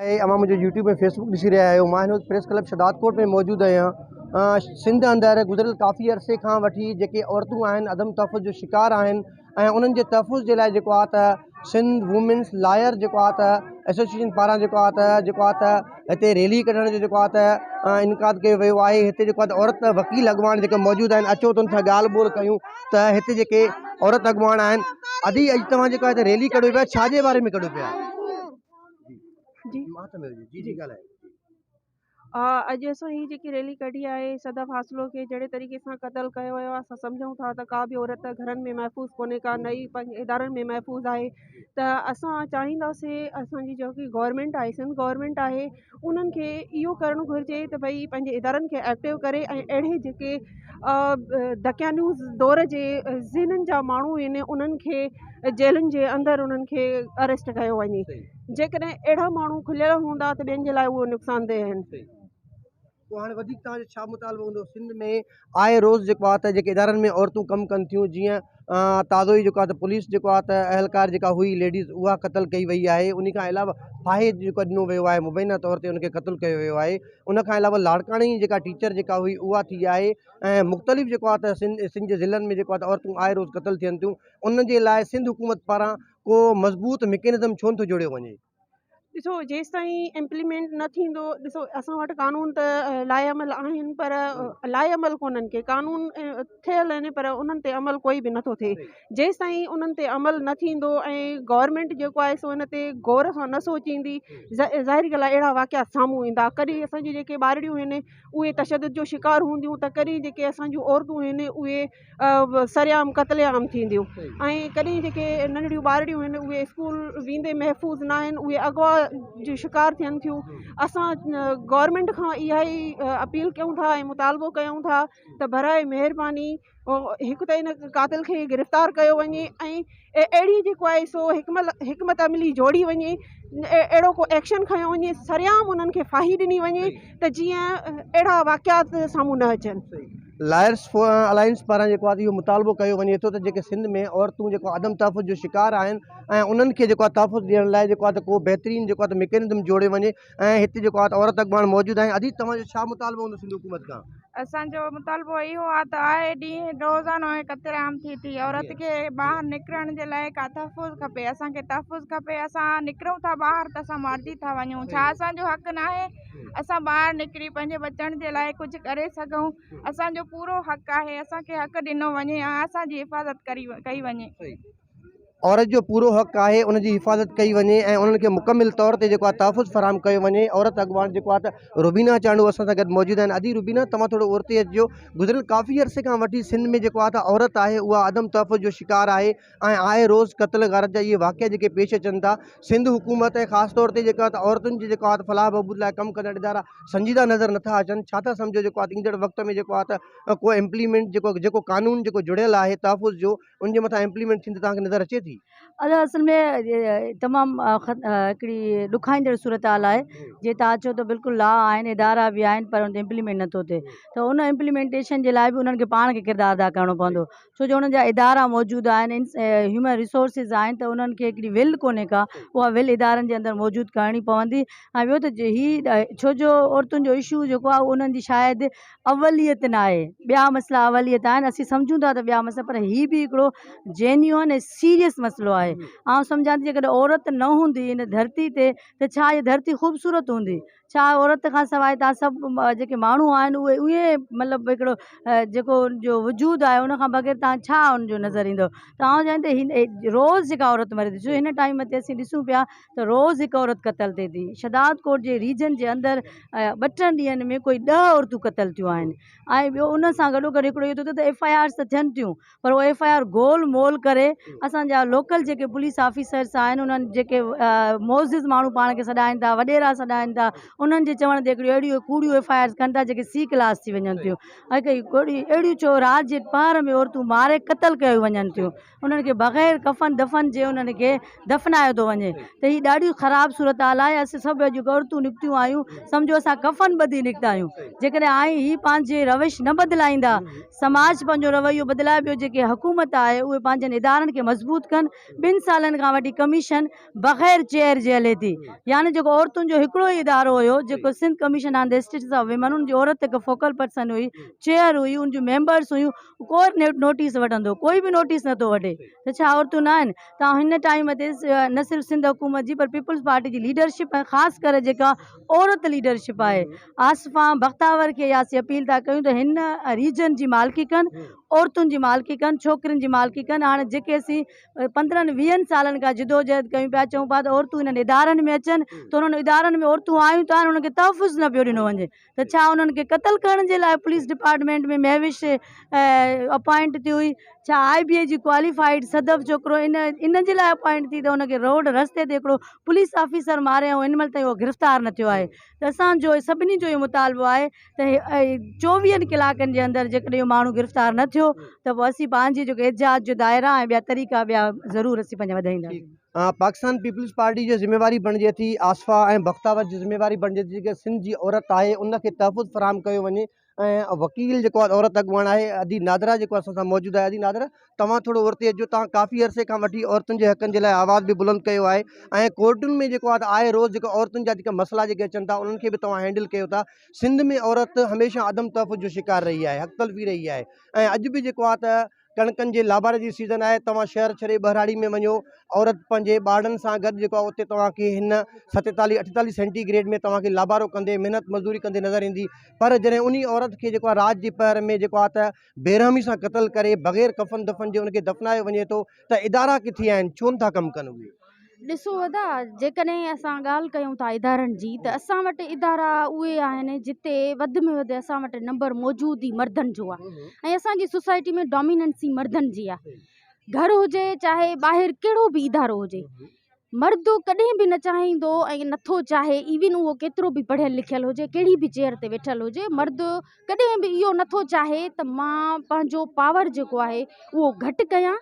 آهي اوهان منهنجو يوٽيوب ۽ فيسبوڪ ڏسي رهيا آهيو مان هن وقت پريس ڪلب شهدادڪوٽ ۾ موجود آهيان سنڌ اندر گذريل ڪافي عرصي کان وٺي جيڪي عورتون آهن عدم تحفظ جو شڪار آهن ۽ انهن جي تحفظ جي لاء جيڪو آهي ته سنڌ وومينس لائر جيڪو آهي ته ايسوسيئيشن پاران جيڪو آهي ته جيڪو آهي ته هتي ريلي ڪڍڻ جو جيڪو آهي ته انعقاد ڪيو ويو آهي هتي جيڪو آهي ته عورت وڪيل اڳواڻ جيڪي موجود آهن اچو ته ان سان ڳالهه ٻولهه ڪيون ته هتي جيڪي عورت اڳواڻ آهن ادي اڄ توهان جيڪو هتي ريلي ڪڍو پيا ڇا جي باري ۾ ڪڍو پيا جي جي ڳالهايو. اڄ اسان هي جيڪي ريلي ڪڍي آهي صدف حاصلو کي جهڙي طريقي سان قتل ڪيو ويو آهي اسان سمجهون ٿا ته ڪا به عورت گهرن ۾ محفوظ ڪونهي ڪا نه ئي پنهنجي ادارن ۾ محفوظ آهي ته اسان چاهينداسين اسان جي جيڪي گورنمينٽ آهي سنڌ گورنمينٽ آهي انهن کي اهو ڪرڻ گهرجي ته ڀئي پنهنجي ادارن کي ايڪٽو ڪري ۽ اهڙي جيڪي دقيانوس دور جي ذهنن جا ماڻهو آهن انهن کي جيلن جي اندر انهن کي اريسٽ ڪيو وڃي جيڪڏهن اهڙا ماڻهو کليل هوندا ته ٻين جي لاء اهو نقصانده آهن. پوء هاڻي وڌيڪ توهان جو ڇا مطالبو هوندو سنڌ ۾ آهي روز جيڪو آهي ته جيڪي ادارن ۾ عورتون ڪم ڪن ٿيون جيئن تازو ئي جيڪو آهي ته پوليس جيڪو آهي ته اهلڪار جيڪا هئي ليڊيز اها قتل ڪئي وئي آهي ان کان علاوه ڦاهي جيڪو ڏنو ويو آهي مبينا طور تي ان کي قتل ڪيو ويو آهي ان کان علاوه لاڙڪاڻي جي جيڪا ٽيچر جيڪا هئي اها ٿي آهي ۽ مختلف جيڪو آهي ته سنڌ سنڌ جي ضلعن ۾ جيڪو آهي ته عورتون آهي روز قتل ٿين ٿيون ان جي لاء سنڌ حڪومت پاران ڪو مضبوط مڪينزم ڇو نٿو جوڙيو وڃي؟ ڏسو جيستائين امپليمينٽ نه ٿيندو ڏسو اسان وٽ قانون ته لاء عمل آهن پر لاء عمل ڪونهن ڪي قانون ٺهيل آهن پر انهن تي عمل ڪوئي به نٿو ٿئي جيستائين انهن تي عمل نه ٿيندو ۽ گورنمينٽ جيڪو آهي سو ان تي غور سان نه سوچيندي ظاهري ڳالهه آهي اهڙا واقعا سامهون ايندا ڪڏهن اسان جون جيڪي ٻارڙيون آهن اهي تشدد جو شڪار هونديون ته ڪڏهن جيڪي اسان جون عورتون آهن اهي سرعام قتل عام ٿينديون ۽ ڪڏهن جيڪي ننڍڙيون ٻارڙيون آهن اهي اسڪول ويندي محفوظ نه آهن اهي اغوا جو شڪار ٿين ٿيون اسان گورنمينٽ کان اها ئي اپيل ڪيون ٿا ۽ مطالبو ڪيون ٿا ته برائي مهرباني هڪ ته ان قاتل کي گرفتار ڪيو وڃي ۽ اهڙي جيڪو آهي سو حڪمت عملي جوڙي وڃي اهڙو ڪو ايڪشن کنيو وڃي سرعام انهن کي ڦاهي ڏني وڃي ته جيئن اهڙا واقعات سامهون نه اچن. لائرس الائنس پاران جيڪو آهي اهو مطالبو ڪيو وڃي ٿو ته جيڪي سنڌ ۾ عورتون جيڪو عدم تحفظ جو شڪار آهن ۽ انهن کي جيڪو آهي تحفظ ڏيڻ لاء جيڪو آهي ته ڪو بهترين جيڪو آهي ته مڪينزم جوڙيو وڃي ۽ هتي جيڪو آهي ته عورت اڳواڻ موجود آهن ادي توهان جو ڇا مطالبو هوندو سنڌ حڪومت کان؟ اسان جو مطالبو اهو آهي ته آئي ڏينهن روزانو هي قتل عام ٿئي ٿي عورت کي ٻاهر نڪرڻ جي لاء ڪا تحفظ کپي اسان کي تحفظ کپي اسان نڪرون ٿا ٻاهر ته اسان مارجي ٿا وڃون ڇا اسان جو حق ناهي اسان ٻاهر نڪري پنهنجي ٻچن جي لاء ڪجهه ڪري سگهون اسان جو پورو حق آهي اسان کي حق ڏنو وڃي ۽ اسان جي حفاظت ڪئي وڃي. عورت جو پورو حق آهي ان جي حفاظت ڪئي وڃي ۽ انهن کي مڪمل طور تي جيڪو آهي تحفظ فراهم ڪيو وڃي عورت اڳواڻ جيڪو آهي ته روبينا چانڊيو اسان سان گڏ موجود آهن ادي روبينا توهان ٿورو اورتي اچجو گذريل ڪافي عرصي کان وٺي سنڌ ۾ جيڪو آهي ته عورت آهي اها عدم تحفظ جو شڪار آهي ۽ آهي روز قتل غارت جا اهي واقعا جيڪي پيش اچن ٿا سنڌ حڪومت ۽ خاص طور تي جيڪو آهي ته عورتن جي جيڪو آهي ته فلاح بهبود لاء ڪم ڪندڙ ادارا سنجيده نظر نٿا اچن ڇا ٿا سمجهو جيڪو آهي ايندڙ وقت ۾ جيڪو آهي ته ڪو امپليمينٽ جيڪو جيڪو قانون جيڪو جڙيل آهي تحفظ جو ان جي مٿان امپليمينٽ ٿيندي توهان کي نظر اچي ٿي؟ ادا اصل ۾ تمام هڪڙي ڏکائيندڙ صورتحال آهي جي توهان چئو ته بلڪل لا آهن ادارا به آهن پر ان تي امپليمينٽ نٿو ٿئي ته ان امپليمينٽيشن جي لاء به انهن کي پاڻ کي ڪردار ادا ڪرڻو پوندو ڇو جو انهن جا ادارا موجود آهن هيومن ريسورسز آهن ته انهن کي هڪڙي ول ڪونهي ڪا اها ول ادارن جي اندر موجود ڪرڻي پوندي ۽ ٻيو ته هي ڇو جو عورتن جو اشو جيڪو آهي انهن جي شايد اوليت ناهي ٻيا مسئلا اوليت آهن اسين سمجهون ٿا ته ٻيا مسئلا پر هي به هڪڙو جينيوئن ۽ سيريس مسئلو آهي آئون سمجهان ٿي جيڪڏهن عورت نه هوندي هن ڌرتي تي ته ڇا هي ڌرتي خوبصورت هوندي ڇا عورت کان سواء تان سڀ جيڪي ماڻهو آهن اهي اهي مطلب هڪڙو جيڪو ان جو وجود آهي ان کان بغير تان ڇا ان جو نظر ايندو ته آئون چوان ٿي هي روز جيڪا عورت مري ٿي ڇو هن ٽائيم تي اسين ڏسون پيا ته روز هڪ عورت قتل ٿئي ٿي. شھدادڪوٽ جي ريجن جي اندر ٻه ٽن ڏينهن ۾ ڪوئي ڏهه عورتون قتل ٿيون آهن ۽ ٻيو ان سان گڏو گڏ هڪڙو اهو ٿو ٿئي ته ايف I آرز ته ٿين ٿيون پر اهو ايف I R گول مول ڪري اسان جا لوڪل جيڪي پوليس آفيسرس آهن انهن جيڪي معزز ماڻهو پاڻ کي سڏائين ٿا وڏيرا سڏائين ڳالهائن ٿا انهن جي چوڻ تي هڪڙيون اهڙيون ڪوڙيون ايف I آرز ڪن ٿا جيڪي سي ڪلاس ٿي وڃن ٿيون ۽ ڪئي اهڙيون ڇو رات جي پهر ۾ عورتون ماري قتل ڪيون وڃن ٿيون انهن کي بغير ڪفن دفن جي انهن کي دفنايو ٿو وڃي ته هي ڏاڍي خراب صورتحال آهي اسين سڀ اڄ عورتون نڪتيون آهيون سمجهو اسان ڪفن ٻڌي نڪتا آهيون جيڪڏهن آئين هي پنهنجي روش نه بدلائيندا سماج پنهنجو رويو بدلائي ٻيو جيڪي حڪومت آهي اهي پنهنجن ادارن کي مضبوط ڪن ٻن سالن کان وٺي ڪميشن بغير چيئر جي هلي ٿي يعني جيڪو عورتن جو هڪڙو ئي ادارو هيو جيڪو Sindh commission on the status of women ان جي عورت هڪ فوڪل پرسن هئي چيئر هئي ان جون ميمبرس هيون ڪو نوٽيس وٺندو ڪوئي به نوٽيس نٿو وٺي ته ڇا عورتون نه آهن ته هن ٽائيم تي نه صرف سنڌ حڪومت جي پر پيپلز پارٽي جي ليڊرشپ ۽ خاص ڪري جيڪا عورت ليڊرشپ آهي آصفه بختاور کي اها اسين اپيل ٿا ڪيون ته هن ريجن جي مالڪي ڪن عورتن جي مالڪي ڪن ڇوڪرين جي مالڪي ڪن هاڻي جيڪي اسين پندرهن ويهن سالن کان جدوجهد ڪيون پيا چئون پيا ته عورتون انهن ادارن ۾ اچن ته انهن ادارن ۾ عورتون آيون ته آهن انهن کي تحفظ نه پيو ڏنو وڃي ته ڇا انهن کي قتل ڪرڻ جي لاء پوليس ڊپارٽمينٽ ۾ مهوش اپائنٽ ٿي هئي ڇا آء بي اي جي ڪواليفائيڊ صدف ڇوڪرو ان ان جي لاء اپائنٽ ٿي ته ان کي روڊ رستي تي هڪڙو پوليس آفيسر ماري ۽ هن مهل تائين اهو گرفتار نه ٿيو آهي ته اسان جو سڀني جو اهو مطالبو آهي ته چوويهن ڪلاڪن جي اندر جيڪڏهن اهو ماڻهو گرفتار نه ٿيو ته پوء اسين پنهنجي جيڪو احتجاج جو دائرا ۽ ٻيا طريقا ٻيا ضرور اسين پنهنجا وڌائينداسين. پاڪستان پيپلز پارٽي جي ذميواري بڻجي ٿي آصفه ۽ بختاور جي ذميواري بڻجي ٿي جيڪا سنڌ جي عورت آهي ان کي تحفظ فراهم ڪيو وڃي ۽ وڪيل جيڪو آهي عورت اڳواڻ آهي ادي نادره جيڪو اسان سان موجود آهي ادي نادره توهان ٿورو اورتي اچجو توهان ڪافي عرصي کان وٺي عورتن جي حقن جي لاء آواز به بلند ڪيو آهي ۽ ڪورٽن ۾ جيڪو آهي ته آهي روز جيڪو عورتن جا جيڪا مسئلا جيڪي اچن ٿا انهن کي به توهان هينڊل ڪيو ٿا سنڌ ۾ عورت هميشه عدم تحفظ جو شڪار رهي آهي حق تلفي رهي آهي ۽ اڄ به جيڪو آهي ته ڪڻڪن جي لاباري جي سيزن آهي توهان شهر ڇڏي ٻهراڙي ۾ وڃو عورت پنهنجي ٻارڙن سان گڏ جيڪو آهي اتي توهان کي هن 47 48 سينٽي گريڊ ۾ توهان کي لابارو ڪندي محنت مزدوري ڪندي نظر ايندي پر جڏهن انهي عورت کي جيڪو آهي رات جي پهر ۾ جيڪو آهي ته بيرحمي سان قتل ڪري بغير ڪفن دفن جي ان کي دفنايو وڃي ٿو ته ادارا ڪٿي آهن ڇو نٿا ڪم ڪن اهي. ڏسو ادا جيڪڏهن اسان ڳالهه ڪيون ٿا ادارن جي ته اسان وٽ ادارا اهي آهن جتي وڌ ۾ وڌ اسان وٽ نمبر موجود ئي مردن جو آهي ۽ اسان جي سوسائٽي ۾ ڊوميننسي مردن جي آهي گهر هجي چاهي ٻاهر ڪهڙو به ادارو هجي مرد ڪڏهن به نه چاهيندو ۽ نٿو چاهي ايون اهو ڪيترو به پڙهيل لکيل هجي ڪهڙي به چيئر تي ويٺل هجي مرد ڪڏهن به اهو نٿو چاهي ته مان پنهنجو پاور جيڪو آهي اهو گهٽ ڪيان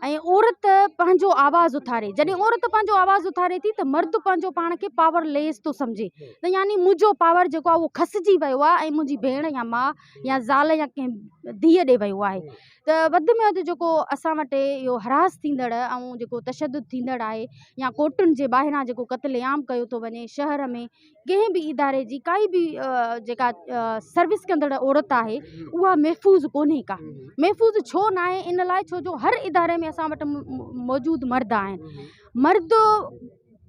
۽ عورت پنهنجو آواز اٿاري جڏهن عورت پنهنجو آواز اٿاري ٿي ته مرد پنهنجو پاڻ کي پاور ليس ٿو سمجهي ته يعني منهنجو پاور جيڪو آهي اهو کسجي ويو آهي ۽ منهنجي ڀيڻ يا ماء يا زال يا ڪنهن ڌيء ڏي ويو آهي ته وڌ ۾ وڌ جيڪو اسان وٽ اهو هراس ٿيندڙ ۽ جيڪو تشدد ٿيندڙ آهي يا ڪورٽن جي ٻاهران جيڪو قتل عام ڪيو ٿو وڃي شهر ۾ ڪنهن به اداري جي ڪائي به جيڪا سروس ڪندڙ عورت آهي اها محفوظ ڪونهي ڪا محفوظ ڇو ناهي ان لاء ڇو جو هر اداري ۾ اسان وٽ موجود مرد آهن مرد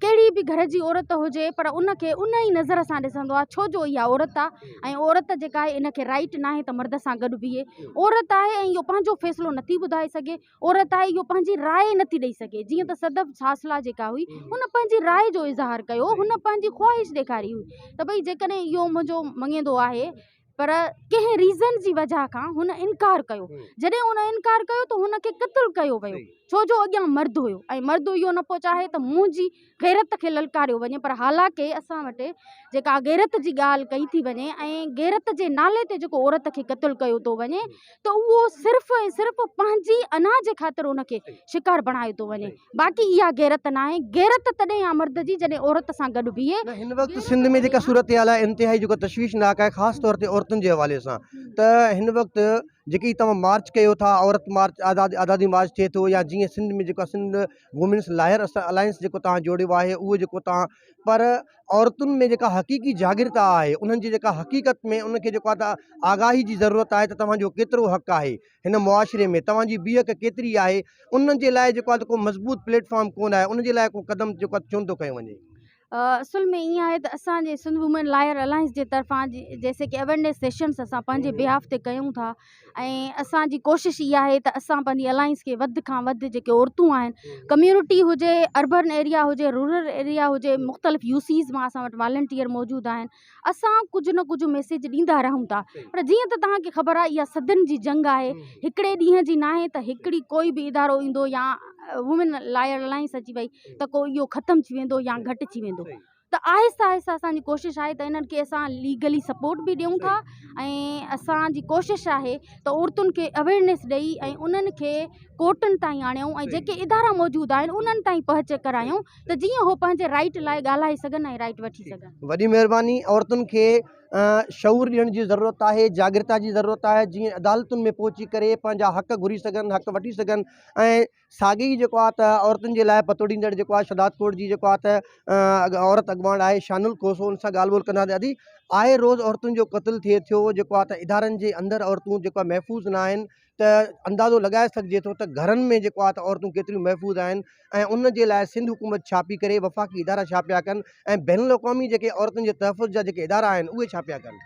ڪهڙي به گهر جي عورت هجي پر ان کي ان ئي نظر سان ڏسندو آهي ڇو جو اها عورت آهي ۽ عورت جيڪا آهي ان کي رائيٽ ناهي ته مرد سان گڏ بيهي عورت آهي ۽ اهو پنهنجو فيصلو نٿي ٻڌائي سگهي عورت آهي اهو پنهنجي راء نٿي ڏئي سگهي جيئن ته صدف ساسلا جيڪا هئي هن پنهنجي راء جو اظهار ڪيو هن پنهنجي خواهش ڏيکاري هئي ته ڀئي جيڪڏهن اهو منهنجو مڱيندو آهي پر ڪنهن ريزن جي وجه کان هن انڪار ڪيو جڏهن هن انڪار ڪيو ته هن کي قتل ڪيو ويو ڇو جو اڳيان مرد هيو ۽ مرد اهو نه پيو چاهي ته منهنجي غيرت کي للڪاريو وڃي پر حالانڪه اسان وٽ جيڪا غيرت جي ڳالهه ڪئي ٿي وڃي ۽ غيرت جي نالي تي جيڪو عورت کي قتل ڪيو ٿو وڃي ته اهو صرف ۽ صرف پنهنجي انا جي خاطر ان کي شڪار بڻايو ٿو وڃي باقي اها غيرت ناهي غيرت تڏهن آ مرد جي جڏهن عورت سان گڏ بيهي. نه هن وقت سنڌ ۾ جيڪا صورتحال آهي انتهائي جيڪو تشويشناڪ آهي خاص طور تي عورتن جي حوالي سان ته هن وقت جيڪي توهان مارچ ڪيو ٿا عورت مارچ آزاد آزادي مارچ ٿئي ٿو يا جيئن سنڌ ۾ جيڪو سنڌ وومينس لائر الائنس جيڪو توهان جوڙيو آهي اهو جيڪو توهان پر عورتن ۾ جيڪا حقيقي جاڳرتا آهي انهن جي جيڪا حقيقت ۾ ان کي جيڪو آهي ته آگاهي جي ضرورت آهي ته توهان جو ڪيترو حق آهي هن معاشري ۾ توهان جي بيهڪ ڪيتري آهي ان جي لاء جيڪو آهي ته ڪو مضبوط پليٽ فارم ڪونه آهي ان جي لاء ڪو قدم جيڪو آهي ڇو نٿو کنيو وڃي. اصل ۾ ائين آهي ته اسان جي سنڌ وومين لائر الائنس جي طرفان جيسي ڪي اويرنيس سيشنس اسان پنهنجي بيهاف تي ڪيون ٿا ۽ اسان جي ڪوشش اها آهي ته اسان پنهنجي الائنس کي وڌ کان وڌ جيڪي عورتون آهن ڪميونٽي هجي اربن ايريا هجي رورل ايريا هجي مختلف يو سيز مان اسان وٽ والنٽيئر موجود آهن اسان ڪجهه نه ڪجهه ميسيج ڏيندا رهون ٿا پر جيئن ته توهان کي خبر آهي اها صدين جي جنگ آهي هڪڙي ڏينهن جي ناهي ته هڪڙي ڪوئي به ادارو ايندو يا وومين لائر الائنس اچي وئي ته ڪو اهو ختم ٿي ويندو يا گهٽ ٿي ويندو. ته آهستي آهستي اسان جي ڪوشش آهي ته انهن کي اسان ليگلي سپورٽ به ڏيون ٿا ۽ اسان جي ڪوشش آهي ته عورتن کي اويئرنيس ڏئي ۽ انهن کي ڪورٽن تائين آڻيون ۽ جيڪي ادارا موجود آهن انهن تائين پهچ ڪرايون ته جيئن هو پنهنجي رائيٽ لاء ڳالهائي سگهن ۽ رائيٽ وٺي سگهن. وڏي مهرباني عورتن کي شعور ڏيڻ جي ضرورت آهي جاڳرتا جي ضرورت آهي جيئن عدالتن ۾ پهچي ڪري پنهنجا حق گهري سگهن حق وٺي سگهن ۽ ساڳي ئي جيڪو آهي ته عورتن جي لاء پتوڙيندڙ جيڪو آهي شھداد ڪوٽ جي جيڪو آهي ته عورت اڳواڻ آهي شانل کوسو ان سان ڳالهه ٻولهه ڪنداسين ادي آهي روز عورتن جو قتل ٿئي ٿيو جيڪو آهي ته ادارن جي اندر عورتون جيڪو آهي محفوظ نه آهن ته اندازو لڳائي سگهجي ٿو ته گهرن ۾ جيڪو آهي ته عورتون ڪيتريون محفوظ آهن ۽ ان جي لاء سنڌ حڪومت ڇا پئي ڪري وفاقي ادارا ڇا پيا ڪن ۽ بين الاقوامي جيڪي عورتن جي تحفظ جا جيڪي ادارا آهن اهي ڇا پيا ڪن.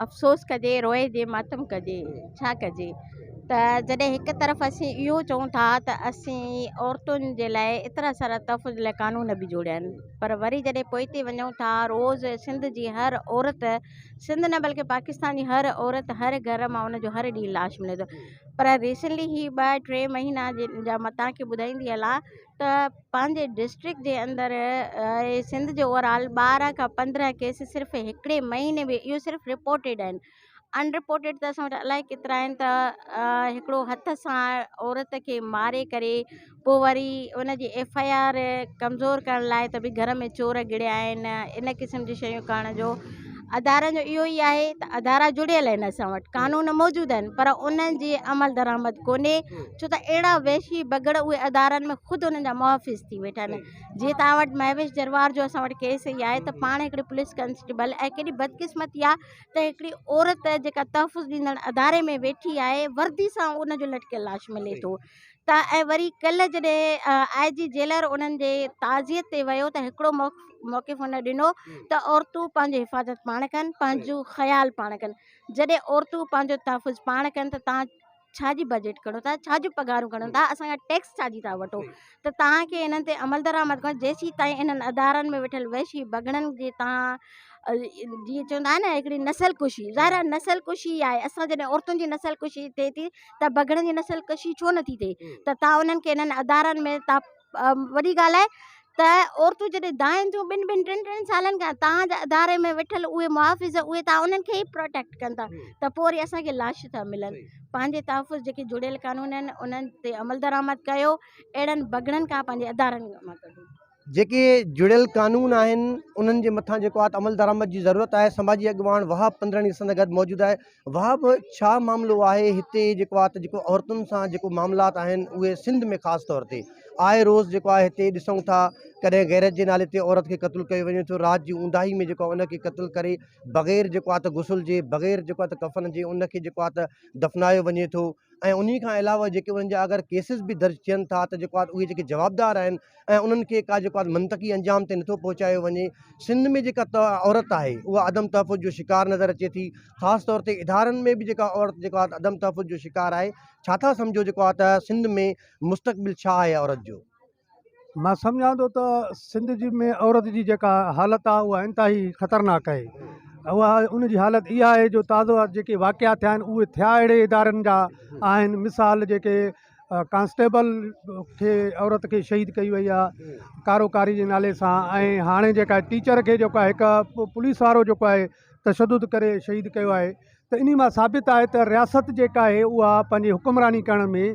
افسوس ڪجي روئجي ماتم ڪجي ڇا ڪجي ته جڏهن هڪ طرف اسين اهو چئون ٿا ته اسين عورتن جي لاء ايترا سارا تحفظ لاء قانون به جوڙيا آهن پر وري جڏهن پوئتي وڃون ٿا روز سنڌ جي هر عورت سنڌ نه بلڪه پاڪستان جي هر عورت هر گهر مان ان جو هر ڏينهن لاش ملي ٿو پر ريسنٽلي هي ٻه ٽي مهينا جن جا مان توهان کي ٻڌائيندي هلان ته پنهنجي ڊسٽرڪٽ جي اندر سنڌ جي اوور آل 12 کان 15 ڪيس صرف هڪڙي مهيني ۾ اهو صرف رپورٽيڊ آهن ان رپورٽيڊ ته اسان وٽ الائي ڪيترا آهن ته هڪڙو هٿ سان عورت کي ماري ڪري پوء وري ان جي ايف I R ڪمزور ڪرڻ لاء ته ڀئي گهر ۾ چور گهڙيا آهن ان قسم جون شيون ڪرڻ جو ادارن جو اهو ئي آهي ته ادارا جڙيل آهن اسان وٽ قانون موجود آهن پر انهن جي عمل درآمد ڪونهي ڇو ته اهڙا وحشي بگهڙ اهي ادارن ۾ خود انهن جا محافظ ٿي ويٺا آهن جيئن توهان وٽ مهوش جروار جو اسان وٽ ڪيس ئي آهي ته پاڻ هڪڙي پوليس ڪانسٽيبل ۽ ڪيڏي بدقسمتي آهي ته هڪڙي عورت جيڪا تحفظ ڏيندڙ اداري ۾ ويٺي آهي وردي سان ان جو لٽڪيل لاش ملي ٿو ته ۽ وري ڪلهه جڏهن آء جي جيلر انهن جي تعزيت تي ويو ته هڪڙو موقف هن ڏنو ته عورتون پنهنجي حفاظت پاڻ ڪن پنهنجو خيال پاڻ ڪن جڏهن عورتون پنهنجو تحفظ پاڻ ڪن ته تان ڇا جي بجيٽ کڻو ٿا ڇا جون پگهارون کڻو ٿا اسان کان ٽيڪس ڇا جي ٿا وٺو ته توهان کي انهن تي عمل درآمد ڪرڻ جيسين تائين انهن ادارن ۾ ويٺل وحشي بگهڙن جي توهان جيئن چوندا آهن نه هڪڙي نسل ڪشي ظاهر آهي نسل ڪشي آهي اسان جڏهن عورتن جي نسل ڪشي ٿئي ٿي ته بگهڙن جي نسل ڪشي ڇو نٿي ٿئي ته توهان انهن کي انهن ادارن ۾ توهان وڏي ڳالهه آهي ته عورتون جڏهن دانهن ٿيون ٻن ٻن ٽن ٽن سالن کان توهان جا اداري ۾ ويٺل اهي محافظ اهي توهان انهن کي ئي پروٽيڪٽ ڪن ٿا ته پوء وري اسان کي لاش ٿا ملن پنهنجي تحفظ جيڪي جڙيل قانون آهن انهن تي عمل درآمد ڪيو اهڙن بگهڙن کان پنهنجي ادارن مان ڪڍو. جيڪي جڙيل قانون آهن انهن جي مٿان جيڪو آهي عمل درآمد جي ضرورت آهي سماجي اڳواڻ وهاب پندرڻي اسان سان گڏ موجود آهي وهاب ڇا معاملو آهي هتي جيڪو آهي ته جيڪو عورتن سان جيڪو معاملات آهن اهي سنڌ ۾ خاص طور تي آهي روز جيڪو آهي هتي ڏسون ٿا ڪڏهن غيرت جي نالي تي عورت کي قتل ڪيو وڃي ٿو رات جي اونداهي ۾ جيڪو ان کي قتل ڪري بغير جيڪو آهي ته غسل جي بغير جيڪو آهي ته ڪفن جي ان کي جيڪو آهي ته دفنايو وڃي ٿو ۽ انهي کان علاوه جيڪي انهن جا اگر ڪيسز به درج ٿين ٿا ته جيڪو آهي اهي جيڪي جوابدار آهن ۽ انهن کي ڪا جيڪو آهي منطقي انجام تي نٿو پهچايو وڃي سنڌ ۾ جيڪا عورت آهي اها عدم تحفظ جو شڪار نظر اچي ٿي خاص طور تي ادارن ۾ به جيڪا عورت جيڪو آهي عدم تحفظ جو شڪار آهي ڇا ٿا سمجهو جيڪو آهي ته سنڌ ۾ مستقبل ڇا آهي عورت جو؟ مان سمجهان ٿو ته سنڌ جي ۾ عورت جي جيڪا حالت آهي اها انتهائي خطرناڪ آهي اها ان جي حالت اها آهي جو تازو جيڪي واقعا ٿيا آهن اهي ٿيا اهڙي ادارن جا آهن مثال جيڪي ڪانسٽيبل کي عورت کي شهيد ڪئي وئي آهي ڪارو ڪاري جي نالي سان ۽ هاڻي جيڪا ٽيچر کي جيڪو آهي هڪ پوليس وارو جيڪو آهي تشدد ڪري شهيد ڪيو آهي ته انهي مان ثابت آهي ته رياست جيڪا آهي اها پنهنجي حڪمراني ڪرڻ ۾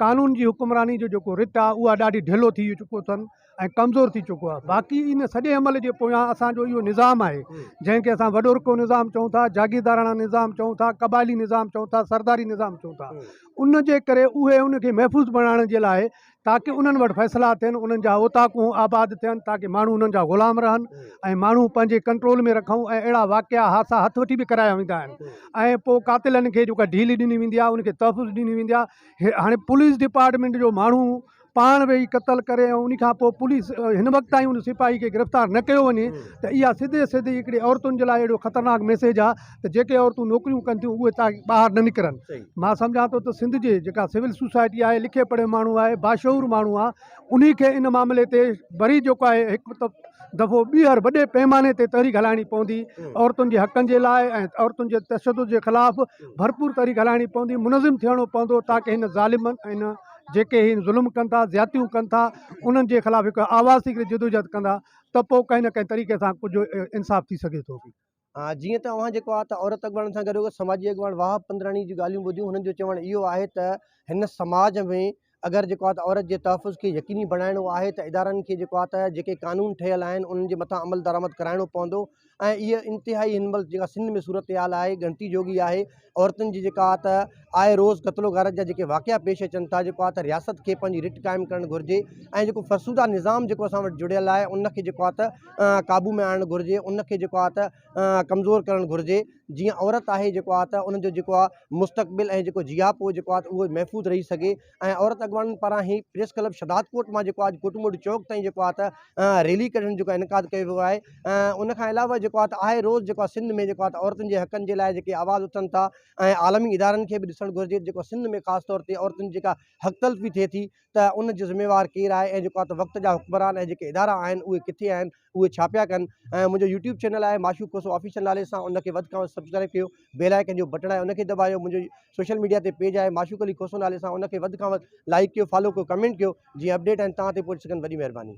قانون جي حڪمراني جو جيڪو رٽ آهي اها ڏاڍي ڍلو ٿي چڪو اٿن ۽ ڪمزور ٿي چڪو آهي باقي ان سڄي عمل جي پويان اسان جو اهو نظام آهي جنهن کي اسان وڏورڪو نظام چئون ٿا جاگيرداراڻا نظام چئون ٿا قبائلي نظام چئون ٿا سرداري نظام چئون ٿا ان جي ڪري اهي ان کي محفوظ بڻائڻ جي لاء تاڪه انهن وٽ فيصلا ٿين، انهن جا اوطاقون آباد ٿين، تاڪه ماڻهو انهن جا غلام رهن ۽ ماڻهو پنهنجي ڪنٽرول ۾ رکون ۽ اهڙا واقعا حادثا هٿ وٺي به ڪرايا ويندا آهن ۽ پوء قاتلن کي جيڪا ڍيل ڏني ويندي آهي ان کي تحفظ ڏني ويندي آهي هاڻي پوليس ڊپارٽمينٽ جو ماڻهو پاڻ ويهي قتل ڪري ۽ ان کان پوء پوليس هن وقت تائين ان سپاهي کي گرفتار نه ڪيو وڃي ته اها سڌي سڌي هڪڙي عورتن جي لاء اهڙو خطرناڪ ميسيج آهي ته جيڪي عورتون نوڪريون ڪن ٿيون اهي تاڪه ٻاهر نه نڪرن مان سمجهان ٿو ته سنڌ جي جيڪا سول سوسائٽي آهي لکي پڙهيو ماڻهو آهي باشعور ماڻهو آهي انهي کي ان معاملي تي وري جيڪو آهي هڪ ته دفعو ٻيهر وڏي پيماني تي تحريڪ هلائڻي پوندي عورتن جي حقن جي لاء ۽ عورتن جي تشدد جي خلاف ڀرپور تحريڪ هلائڻي پوندي منظم ٿيڻو پوندو تاڪه هن ظالمن ۽ هن جيڪي هي ظلم ڪن ٿا زيادتيون ڪن ٿا انهن جي خلاف هڪ آواز ٿي ڪري جدوجهد ڪندا ته پوء ڪنهن نه ڪنهن طريقي سان ڪجهه انصاف ٿي سگهي ٿو. جيئن ته اوهان جيڪو آهي ته عورت اڳواڻن سان گڏوگڏ سماجي اڳواڻ وهاب پندراڻي جون ڳالهيون ٻڌيون هنن جو چوڻ اهو آهي ته هن سماج ۾ اگر جيڪو آهي ته عورت جي تحفظ کي يقيني بڻائڻو آهي ته ادارن کي جيڪو آهي ته جيڪي قانون ٺهيل آهن انهن جي مٿان عمل درآمد ڪرائڻو پوندو ۽ اها انتهائي هن مهل جيڪا سنڌ ۾ صورتحال آهي ڳڻتي جوڳي آهي عورتن جي جيڪا آهي ته آئي روز قتل و غارت جا جيڪي واقعا پيش اچن ٿا جيڪو آهي ته رياست کي پنهنجي رٽ قائم ڪرڻ گهرجي ۽ جيڪو فرسوده نظام جيڪو اسان وٽ جڙيل آهي ان کي جيڪو آهي ته قابو ۾ آڻڻ گهرجي ان کي جيڪو آهي ته ڪمزور ڪرڻ گهرجي جيئن عورت آهي جيڪو آهي ته ان جو جيڪو آهي مستقبل ۽ جيڪو جياپو جيڪو آهي اهو محفوظ رهي سگهي ۽ عورت اڳواڻن پاران هي پريس ڪلب شھدادڪوٽ مان جيڪو آهي ڪوٽ موڙ چوڪ تائين جيڪو آهي ته ريلي ڪڍڻ جيڪو انعقاد ڪيو ويو آهي ان کان علاوه جيڪو آهي ته آهي روز جيڪو آهي سنڌ ۾ جيڪو آهي ته عورتن جي حقن جي لاء جيڪي آواز اٿن ٿا ۽ عالمي ادارن کي به ڏسڻ گهرجي ته جيڪو سنڌ ۾ خاص طور تي عورتن جي جيڪا حق تلفي ٿئي ٿي ته ان جو ذميوار ڪير آهي ۽ جيڪو آهي ته وقت جا حڪمران ۽ جيڪي ادارا آهن اهي ڪٿي آهن اهي ڇا پيا ڪن ۽ منهنجو يوٽيوب چينل آهي معشوق کوسو آفيشل نالي سان ان کي وڌ کان وڌ سبسڪرائب ڪيو بيل آئيڪن جو بٽڻ آهي ان کي دٻايو منهنجو سوشل ميڊيا تي پيج آهي معشوق علي کوسو نالي سان ان کي وڌ کان وڌ لائيڪ ڪيو فالو ڪيو ڪمينٽ ڪيو جيئن اپڊيٽ آهن توهان تائين پهچي سگهن وڏي مهرباني.